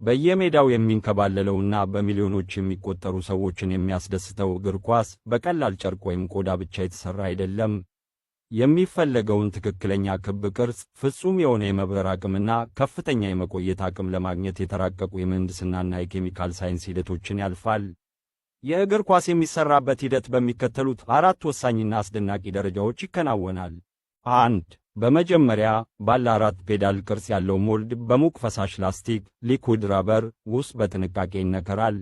በየሜዳው የሚንከባለለውና በሚሊዮኖች የሚቆጠሩ ሰዎችን የሚያስደስተው እግር ኳስ በቀላል ጨርቅ ወይም ቆዳ ብቻ የተሠራ አይደለም። የሚፈለገውን ትክክለኛ ክብ ቅርጽ፣ ፍጹም የሆነ የመብረር አቅምና ከፍተኛ የመቆየት አቅም ለማግኘት የተራቀቁ የምህንድስናና የኬሚካል ሳይንስ ሂደቶችን ያልፋል። የእግር ኳስ የሚሠራበት ሂደት በሚከተሉት አራት ወሳኝና አስደናቂ ደረጃዎች ይከናወናል። 1. በመጀመሪያ ባለ አራት ፔዳል ቅርጽ ያለው mold በሙቅ ፈሳሽ ላስቲክ (liquid rubber) ውስጥ በጥንቃቄ ይነከራል።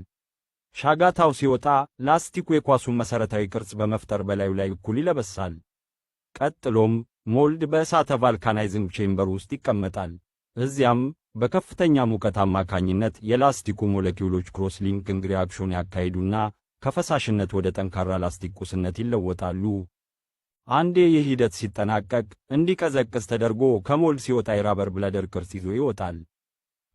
ሻጋታው ሲወጣ ላስቲኩ የኳሱን መሠረታዊ ቅርጽ በመፍጠር በላዩ ላይ እኩል ይለበሳል። ቀጥሎም mold በእሳተ vulcanizing chamber ውስጥ ይቀመጣል። እዚያም በከፍተኛ ሙቀት አማካኝነት የላስቲኩ ሞለኪውሎች cross linking reaction ያካሂዱና ከፈሳሽነት ወደ ጠንካራ ላስቲክ ቁስነት ይለወጣሉ። አንዴ ይህ ሂደት ሲጠናቀቅ፣ እንዲቀዘቅዝ ተደርጎ ከ mold ሲወጣ የ rubber bladder ቅርጽ ይዞ ይወጣል።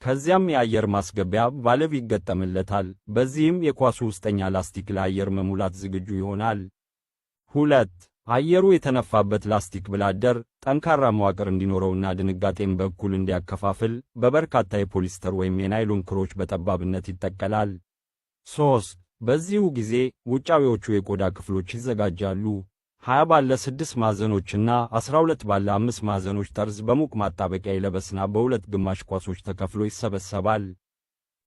ከዚያም የአየር ማስገቢያ ቫልቭ ይገጠምለታል። በዚህም የኳሱ ውስጠኛ ላስቲክ ለአየር መሙላት ዝግጁ ይሆናል። 2. አየሩ የተነፋበት ላስቲክ bladder ጠንካራ መዋቅር እንዲኖረውና ድንጋጤን በእኩል እንዲያከፋፍል በበርካታ የፖሊስተር ወይም የናይሎን ክሮች በጠባብነት ይጠቀላል። 3. በዚሁ ጊዜ ውጫዊዎቹ የቆዳ ክፍሎች ይዘጋጃሉ። 20 ባለ 6 ማዕዘኖችና 12 ባለ 5 ማዕዘኖች ጠርዝ በሙቅ ማጣበቂያ ይለበስና በሁለት ግማሽ ኳሶች ተከፍሎ ይሰበሰባል።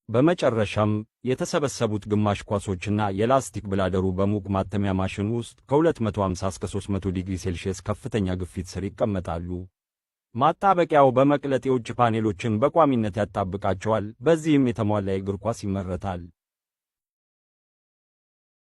በመጨረሻም የተሰበሰቡት ግማሽ ኳሶችና የላስቲክ bladder ኡ በሙቅ ማተሚያ ማሽን ውስጥ ከ250 እስከ 300 ዲግሪ ሴልሺየስ ከፍተኛ ግፊት ስር ይቀመጣሉ። ማጣበቂያው በመቅለጥ የውጭ ፓኔሎችን በቋሚነት ያጣብቃቸዋል። በዚህም የተሟላ የእግር ኳስ ይመረታል።